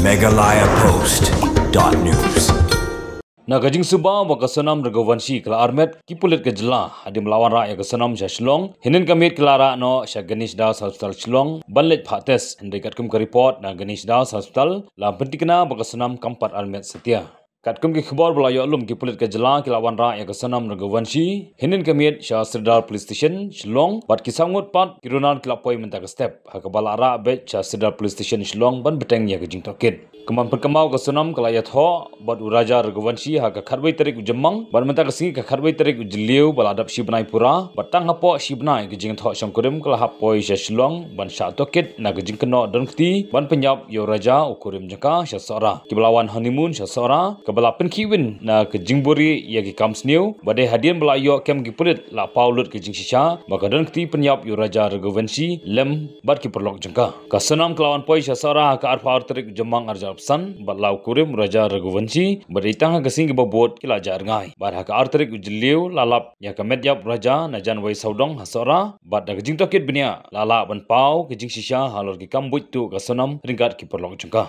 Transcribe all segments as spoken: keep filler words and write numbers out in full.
Meghalaya Post dot news. Na ka jingsuba ba ka Sonam Raghuvanshi ka la armet, ki pulit ka jylla hadien ba la wanrah ïa ka Sonam sha Shillong, hynnin ka miet ki la rah noh sha Ganesh Das Hospital Shillong ban leit phah test. Hynrei katkum ka report na Ganesh Das Hospital, la pynthikna ba ka Sonam kam pat armet satia. Katkum ki khubor ba la ïoh lum, ki pulit ka jylla ki la wanrah ïa ka Sonam Raghuvanshi hynnin ka miet sha Sirdar Police Station Shillong, bad ki saw ngut pat ki runar ki la poi mynta ka step, ha kaba la rah beit sha Sirdar Police Station Shillong ban bteng ïa ka jingtohkit. Kumban pynkynmaw, ka Sonam ka la ïathoh bad u Raja Raghuvanshi ha ka khatwei tarik u Jymmang, bad mynta ka sngi ka khatwei tarik u Jylliew ba la dap shi bnai pura, bad tang hapoh shi bnai ka jingïathoh shongkurim ka la hap poi sha Shillong ban shah tohkit na ka jingkynnoh don kti ban pynïap ïa u Raja u kurim jong ka sha Sohra. Kiba la wan honeymoon sha Sohra, kaba la pynkhih win na ka jingbuhrieh ïa ki kam sniew, bad dei hadien ba la ïoh kem ki pulit la paw lut ka jingshisha ba ka don kti pynïap ïa u Raja Raghuvanshi lem bad ki paralok jong ka. Ka Sonam ka la wan poi sha Sohra ha ka arphew ar tarik u Jymmang arhajar arphew san bad la u kurim u Raja Raghuvanshi, bad dei tang ha ka sngi kaba bud ki la jah rngai. Bad ha ka ar tarik u Jylliew la lap ïa ka met ïap u Raja na janwai sawdong ha Sohra, bad da ka jingtohkit bniah la lah ban paw ka jingshisha halor ki kam buit tuh ka Sonam ryngkat ki paralok jong ka.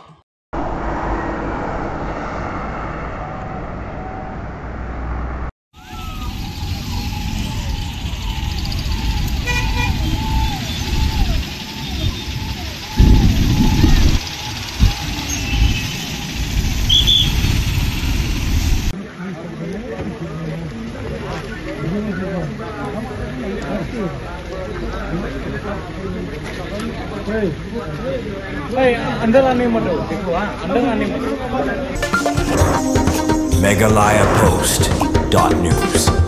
भाई, अंदर आने मत दो, देखो, हाँ, अंदर आने मत दो। Meghalaya Post dot news.